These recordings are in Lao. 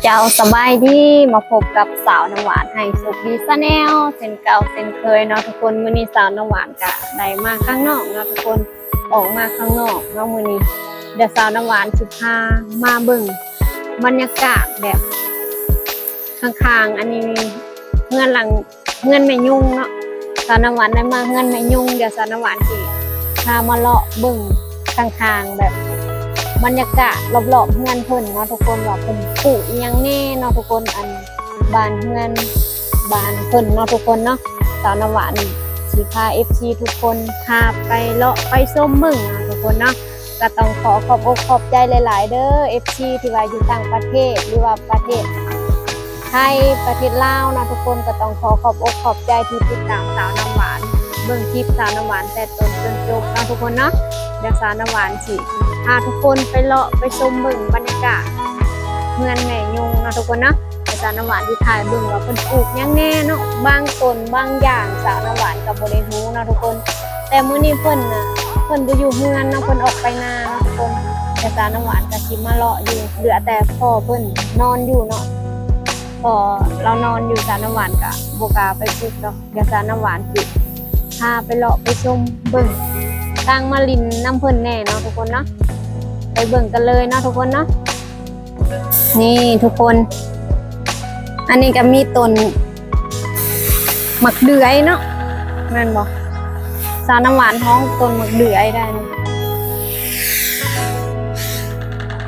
ເຈົ້າ ສະບາຍດີ ມາພົບກັບສາວນ້ຳຫວານໄຮໂຊກດີ Channel ເຊັ່ນເກົ່າເຊັ່ນເຄີຍເນາະທຸກຄົນ. ມື້ນີ້ສາວນ້ຳຫວານກະໄດ້ມາຂ້າງນອກເນາະທຸກຄົນ, ອອກມາຂ້າງນອກເນາະມື້ນີ້. ດຽວສາວນ້ຳຫວານຊິພາມາເບິ່ງບັນຍາກາດແບບຂ້າງໆ ອັນນີ້ເຮືອນຫຼັງ ເຮືອນແມ່ຍຸງເນາະ. ສາວນ້ຳຫວານໄດ້ມາເຮືອນແມ່ຍຸງ, ດຽວສາວນ້ຳຫວານຊິພາມາເລາະເບິ່ງຂ້າງໆ ແບບບັນຍາກາດລອບໆເຮືອນເພິ່ນເນາະທຸກຄົນ, ວ່າເພິ່ນປູກອີ່ຫຍັງແດ່ເນາະທຸກຄົນ. ອັນບ້ານເຮືອນ ບ້ານເພິ່ນເນາະທຸກຄົນເນາະ. ສາວນ້ຳຫວານຊິພາເອັຟຊີທຸກຄົນພາໄປເລາະໄປຊົມເບິ່ງເນາະທຸກຄົນເນາະ. ກໍຕ້ອງຂໍຂອບອົກຂອບໃຈຫຼາຍໆເດີ ເອັຟຊີທີ່ວ່າຢູ່ຕ່າງປະເທດ ຫຼືວ່າປະເທດໄທ ປະເທດລາວເນາະທຸກຄົນ. ກໍຕ້ອງຂໍຂອບອົກຂອບໃຈທີ່ຕິດຕາມສາວນ້ຳຫວານ ເບິ່ງຄລິບສາວນ້ຳຫວານແຕ່ຕົ້ນຈົນຈົບເນາະທຸກຄົນເນາະ. ດຽວສາວນ້ຳຫວານຊິພາທຸກຄົນໄປເລາະໄປຊົມເບິ່ງບັນຍາກາດເຮືອນແມ່ຍຸງເນາະທຸກຄົນເນາະ. ແຕ່ສາວນ້ຳຫວານຊິຖ່າຍເບິ່ງວ່າເພິ່ນປູກຫຍັງແດ່ເນາະ, ບາງຕົ້ນບາງຢ່າງສາວນ້ຳຫວານກໍບໍ່ໄດ້ຮູ້ເນາະທຸກຄົນ. ແຕ່ມື້ນີ້ເພິ່ນນະ ເພິ່ນບໍ່ຢູ່ເຮືອນເນາະ, ເພິ່ນອອກໄປນາເນາະທຸກຄົນ. ແຕ່ສາວນ້ຳຫວານກໍຊິມາເລາະຢູ່, ເຫຼືອແຕ່ພໍ່ເພິ່ນນອນຢູ່ເນາະ, ພໍ່ລາວນອນຢູ່ ສາວນ້ຳຫວານກໍບໍ່ກ້າໄປປຸກດອກ. ດຽວສາວນ້ຳຫວານຊິພາໄປເລາະໄປຊົມເບິ່ງ, ຕ່າງມາຫຼິ້ນນຳເພິ່ນແດ່ເນາະທຸກຄົນເນາະ. ໄປເບິ່ງກັນເລີຍເນາະທຸກຄົນເນາະ. ນີ້ທຸກຄົນ ອັນນີ້ກໍມີຕົ້ນໝາກເດືອຍເນາະ ແມ່ນບໍ່? ສາວນ້ຳຫວານຮ້ອງຕົ້ນໝາກເດືອຍໄດ້.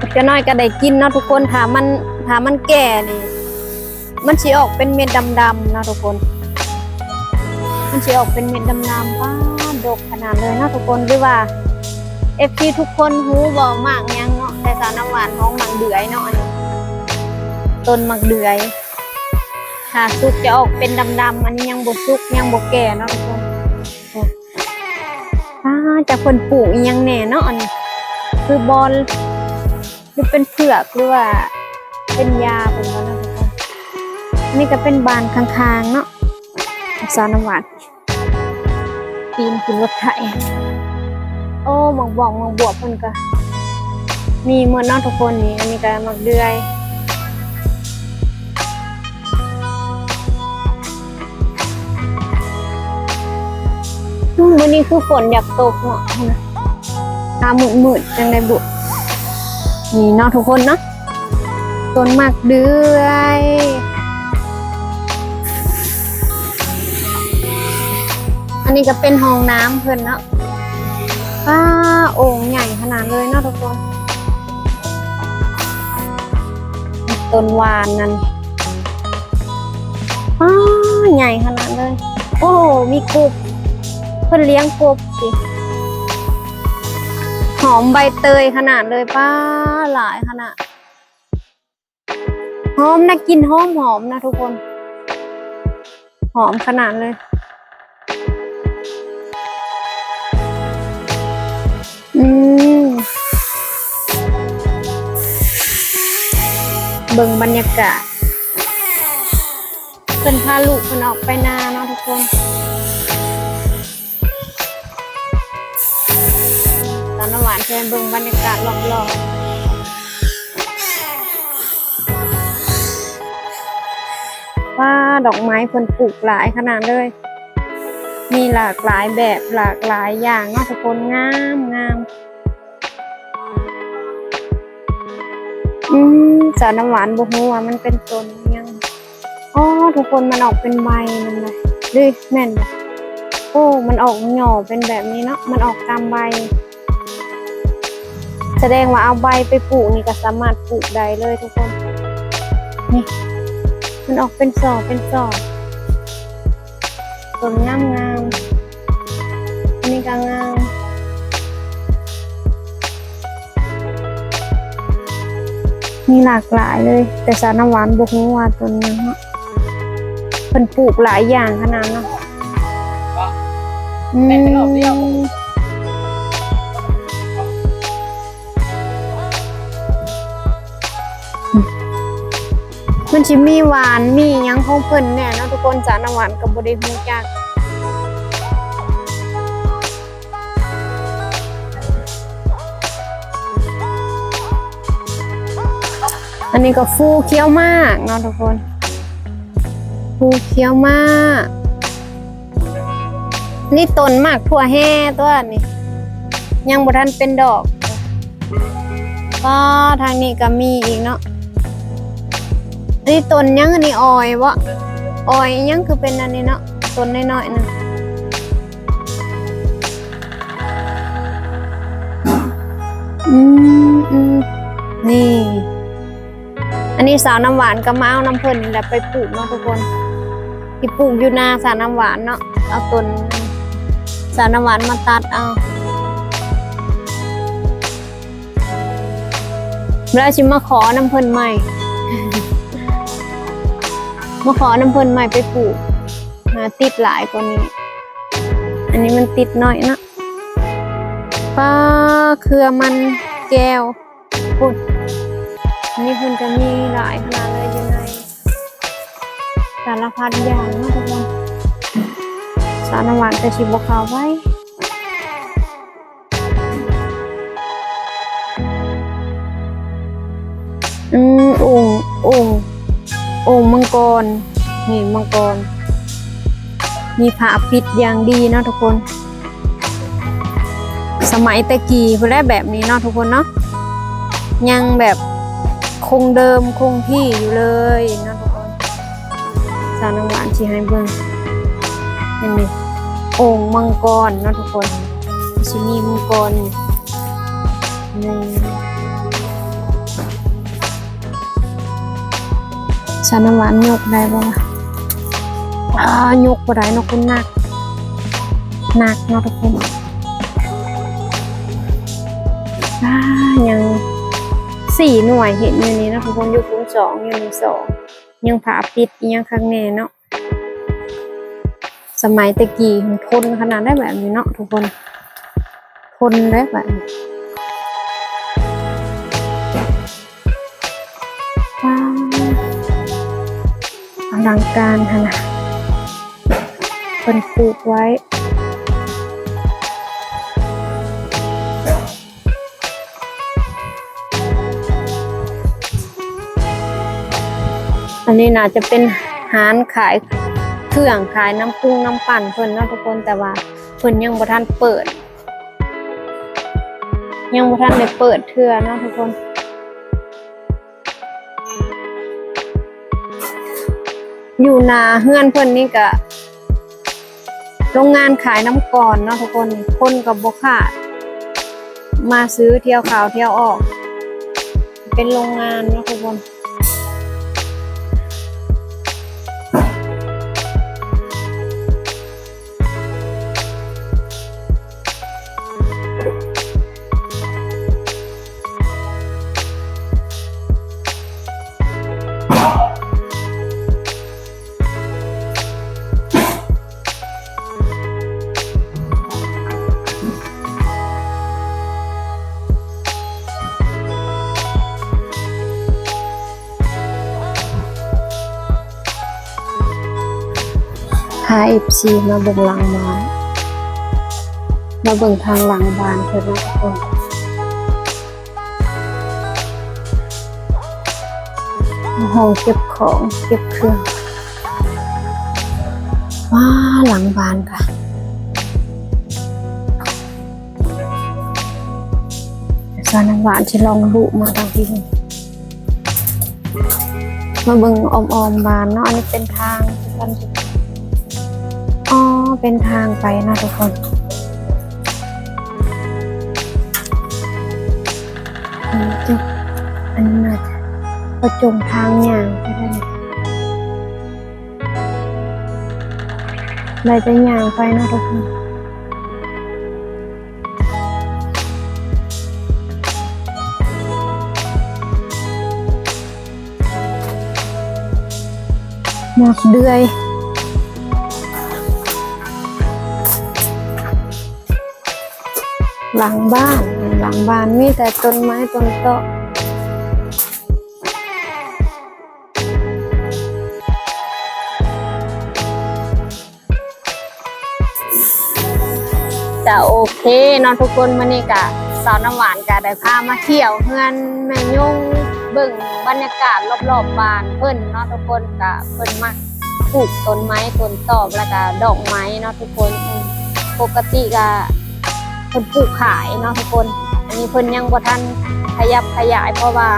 ຈັກໜ້ອຍກໍໄດ້ກິນເນາະທຸກຄົນ. ຖ້າມັນ ຖ້າມັນແກ່ນີ້ ມັນຊິອອກເປັນເມັດດຳໆເນາະທຸກຄົນ, ມັນຊິອອກເປັນເມັດດຳໆ. ປ້າດ ດົກຂະໜາດເລີຍເນາະທຸກຄົນ. ຫຼືວ່າເອັຟຊີທຸກຄົນຮູ້ບໍ່ ໝາກຫຍັງເນາະ? ແຕ່ສາວນ້ຳຫວານຮ້ອງໝາກເດືອຍເນາະ. ອັນນີ້ຕົ້ນໝາກເດືອຍ ຖ້າສຸກຈະອອກເປັນດຳໆ, ອັນນີ້ຍັງບໍ່ສຸກ ຍັງບໍ່ແກ່ເນາະທຸກຄົນ. ປ້າດ ຈັກເພິ່ນປູກອີ່ຫຍັງແດ່ເນາະ. ອັນນີ້ຄືບອນ ຫຼືເປັນເຜືອກ ຫຼືວ່າເປັນຢາເພິ່ນບໍ່ເນາະ. ອັນນີ້ກໍເປັນບ້ານຂ້າງໆເນາະ. ສາວນ້ຳຫວານປີນຂຶ້ນລົດໄຖ. ໂອ້ ໝາກບອກໝາກບວບເພິ່ນກໍມີໝົດເນາະທຸກຄົນ. ນີ້ ອັນນີ້ກໍໝາກເດືອຍ. ອືມ ມື້ນີ້ຄືຝົນຢາກຕົກເນາະ, ຫັ້ນນະ ຟ້າມືດໆ ຈັ່ງໃດບຸ. ນີ້ເນາະທຸກຄົນເນາະ ຕົ້ນໝາກເດືອຍ. ອັນນີ້ກໍເປັນຫ້ອງນ້ຳເພິ່ນເນາະ. ປ້າ ໂອ່ງໃຫຍ່ຂະໜາດເລີຍເນາະທຸກຄົນ. ຕົ້ນຫວານນັ້ນ ອ້າ ໃຫຍ່ຂະໜາດເລີຍ. ໂອ້ ມີກົບ ເພິ່ນລ້ຽງກົບຕິ. ຫອມໃບເຕີຍຂະໜາດເລີຍ. ປ້າ ຫຼາຍຂະໜາດ. ຫອມນະ, ກິ່ນຫອມໆນະທຸກຄົນ. ຫອມຂະໜາດເລີຍ. ອືມ ເບິ່ງບັນຍາກາດ ເພິ່ນພາລູກເພິ່ນອອກໄປນາເນາະທຸກຄົນ. ສາວນ້ຳຫວານ ເຊີນເບິ່ງບັນຍາກາດລອບໆ. ວ້າ ດອກໄມ້ເພິ່ນປູກຫຼາຍຂະໜາດເລີຍ, ມີຫຼາກຫຼາຍແບບ ຫຼາກຫຼາຍຢ່າງເນາະທຸກຄົນ. ງາມໆ. ອືມ ສາວນ້ຳຫວານບໍ່ຮູ້ວ່າມັນເປັນຕົ້ນຫຍັງ. ອໍ ທຸກຄົນ ມັນອອກເປັນໃບນັ້ນນະ ເດ້ ແມ່ນບໍ່? ໂອ້ ມັນອອກໜໍ່ເປັນແບບນີ້ເນາະ, ມັນອອກຕາມໃບ. ສະແດງວ່າເອົາໃບໄປປູກນີ້ກໍສາມາດປູກໄດ້ເລີຍທຸກຄົນ. ນີ້ ມັນອອກເປັນສໍ່ເປັນສໍ່. ຕົ້ນງາມໆ ອັນນີ້ກໍງາມ. ມີຫຼາກຫຼາຍເລີຍ ແຕ່ສາວນ້ຳຫວານບໍ່ຮູ້ວ່າຕົ້ນຫຍັງເນາະ. ເພິ່ນປູກຫຼາຍຢ່າງຂະໜາດເນາະ. ອືມ ມັນຊິມີຫວານ ມີຫຍັງຂອງເພິ່ນແດ່ເນາະທຸກຄົນ. ສາວນ້ຳຫວານກໍບໍ່ໄດ້ຮູ້ຈັກ. ອ ອັນນີ້ກໍຟູຂຽວໝາກເນາະທຸກຄົນ ຟູຂຽວໝາກ. ນີ້ຕົ້ນໝາກຖົ່ວແຮ່ຕົວນີ້ ຍັງບໍ່ທັນເປັນດອກ. ອໍ ທາງນີ້ກໍມີອີກເນາະ. ອັນນີ້ຕົ້ນຫຍັງ? ອັນນີ້ອອຍບໍ? ອອຍຫຍັງຄືເປັນອັນນີ້ເນາະ ຕົ້ນນ້ອຍໆ ນະ. ອືມ ອືມ ນີ້ ອັນນີ້ສາວນ້ຳຫວານກໍມາເອົານຳເພິ່ນນີ້ແຫຼະໄປປູກເນາະທຸກຄົນ ທີ່ປູກຢູ່ນາສາວນ້ຳຫວານເນາະ. ເອົາຕົ້ນສາວນ້ຳຫວານມາຕັດເອົາ ແລ້ວຊິມາຂໍນຳເພິ່ນໃໝ່ ມາຂໍນຳເພິ່ນໃໝ່ໄປປູກ ຫາຕິດຫຼາຍກວ່ານີ້. ອັນນີ້ມັນຕິດໜ້ອຍເນາະ. ປ້າ ເຄືອມັນແກ້ວພຸ້ນ ອັນນີ້ເພິ່ນກໍມີຫຼາຍຂະໜາດເລີຍ ຢູ່ໃນສາລະພັດຢ່າງເນາະທຸກຄົນ. ສາວນ້ຳຫວານກໍຊິບໍ່ເຂົ້າໄປ. ອືມ ໂອ່ງ ໂອ່ງ ໂອ່ງມັງກອນ ນີ້ມັງກອນ ມີຝາປິດຢ່າງດີເນາະທຸກຄົນ. ສະໄໝແຕ່ກີ້ພຸ້ນແຫຼະແບບນີ້ເນາະທຸກຄົນເນາະ ຍັງແບບຄົງເດີມຄົງທີ່ຢູ່ເລີຍເນາະທຸກຄົນ. ສາວນ້ຳຫວານຊິໃຫ້ເບິ່ງ ເຫັນນີ້ ໂອ່ງມັງກອນເນາະທຸກຄົນ ຊິມີມັງກອນຢູ່ ນີ້ ສາວນ້ຳຫວານຍົກໄດ້ບໍ່ວະ? ອ້າ ຍົກບໍ່ໄດ້ເນາະ ມັນໜັກ ໜັກເນາະທຸກຄົນ. ອ້າ ຍັງສີ່ໜ່ວຍ ເຫັນຢູ່ນີ້ເນາະທຸກຄົນ ຢູ່ພຸ້ນສອງ ຢູ່ນີ້ສອງ ຍັງຝາປິດອີ່ຫຍັງຄັກແນ່ເນາະ. ສະໄໝແຕ່ກີ້ມັນທົນຂະໜາດໃດແບບນີ້ເນາະທຸກຄົນ ທົນເດ້ແບບນີ້. ວ້າວ ອະລັງການຫັ້ນນະ ເພິ່ນປູກໄວ້. ອັນນີ້ໜ້າຈະເປັນຮ້ານຂາຍເຄື່ອງ ຂາຍນ້ຳປຸງນ້ຳປັ່ນເພິ່ນເນາະທຸກຄົນ ແຕ່ວ່າເພິ່ນຍັງບໍ່ທັນເປີດ ຍັງບໍ່ທັນໄດ້ເປີດເທື່ອເນາະທຸກຄົນ. ຢູ່ໜ້າເຮືອນເພິ່ນນີ້ກະໂຮງງານຂາຍນ້ຳກອນເນາະທຸກຄົນ ຄົນກໍບໍ່ຂາດ ມາຊື້ທ່ຽວເຂົ້າທ່ຽວອອກ ເປັນໂຮງງານເນາະທຸກຄົນ. ພາເອັຟຊີມາເບິ່ງຫຼັງບ້ານ ມາເບິ່ງທາງຫຼັງບ້ານເພິ່ນເນາະທຸກຄົນ. ຫ້ອງເກັບຂອງເກັບເຄື່ອງ. ວ້າ ຫຼັງບ້ານກະ ສາວນ້ຳຫວານຊິລອງລຸມາທາງພີ້ ມາເບິ່ງອ້ອມໆບ້ານເນາະ. ອັນນີ້ເປັນທາງ ອໍ ເປັນທາງໄປເນາະທຸກຄົນ. ອັນນີ້ ອັນນີ້ໜ້າຈະປະຈົງທາງຍ່າງໄປໄດ້ ໄດ້ແຕ່ຍ່າງໄປເນາະທຸກຄົນ. ໝາກເດືອຍ ຫຼັງບ້ານ ຫຼັງບ້ານມີແຕ່ຕົ້ນໄມ້ຕົ້ນເຕາະ. ກະໂອເຄເນາະທຸກຄົນ ມື້ນີ້ກະສາວນ້ຳຫວານກະໄດ້ພາມາທ່ຽວເຮືອນແມ່ຍົງ ເບິ່ງບັນຍາກາດລອບໆບ້ານເພິ່ນເນາະທຸກຄົນ. ກະເພິ່ນມັກປູກຕົ້ນໄມ້ຕົ້ນຕອກ ແລ້ວກະດອກໄມ້ເນາະທຸກຄົນ. ອືມ ປົກກະຕິກະເພິ່ນປູກຂາຍເນາະທຸກຄົນ. ອັນນີ້ເພິ່ນຍັງບໍ່ທັນຂະຫຍັບຂະຫຍາຍ ເພາະວ່າ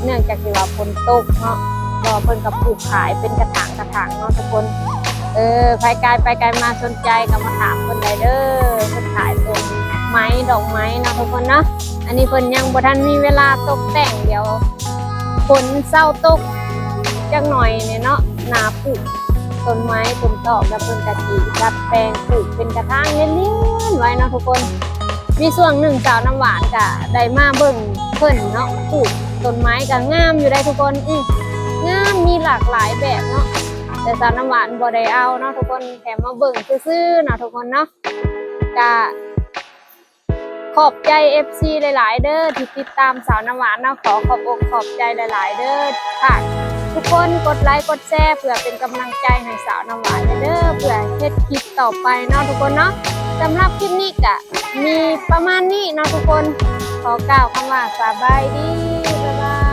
ເນື່ອງຈາກທີ່ວ່າຝົນຕົກເນາະ, ແຕ່ວ່າເພິ່ນກໍປູກຂາຍເປັນກະຖາງກະຖາງເນາະທຸກຄົນ. ເອີ ໃຜກາຍໄປກາຍມາສົນໃຈກໍມາຖາມເພິ່ນໄດ້ເດີ, ເພິ່ນຂາຍຕົ້ນໄມ້ດອກໄມ້ເນາະທຸກຄົນເນາະ. ອັນນີ້ເພິ່ນຍັງບໍ່ທັນມີເວລາຕົກແຕ່ງ, ດຽວຝົນເຊົາຕົກຈັກໜ່ອຍນີ້ເນາະ, ໜ້າປູກຕົ້ນໄມ້ຕົ້ນຕອກ ແລ້ວເພິ່ນກໍຊິດັດແປງປູກເປັນກະຖາງລຽນໆໄວ້ເນາະທຸກຄົນ. ມີຊ່ວງໜຶ່ງສາວນ້ຳຫວານກະໄດ້ມາເບິ່ງເພິ່ນເນາະ, ປູກຕົ້ນໄມ້ກະງາມຢູ່ໄດ໋ທຸກຄົນ. ອື ງາມ, ມີຫຼາກຫຼາຍແບບເນາະ, ແຕ່ສາວນ້ຳຫວານບໍ່ໄດ້ເອົາເນາະທຸກຄົນ, ແຄ່ມາເບິ່ງຊື່ໆເນາະທຸກຄົນເນາະ. ກະຂອບໃຈເອັຟຊີຫຼາຍໆເດີ ທີ່ຕິດຕາມສາວນ້ຳຫວານເນາະ, ຂໍຂອບອົກຂອບໃຈຫຼາຍໆເດີ. ຝາກທຸກຄົນກົດໄລກົດແຊ ເພື່ອເປັນກຳລັງໃຈໃຫ້ສາວນ້ຳຫວານເດີ, ເພື່ອເຮັດຄລິບຕໍ່ໄປເນາະທຸກຄົນເນາະ. ສຳລັບຄລິບນີ້ກະ ມີປະມານນີ້ເນາະທຸກຄົນ. ຂໍກ່າວຄຳວ່າສະບາຍດີ, ບາຍບາຍ.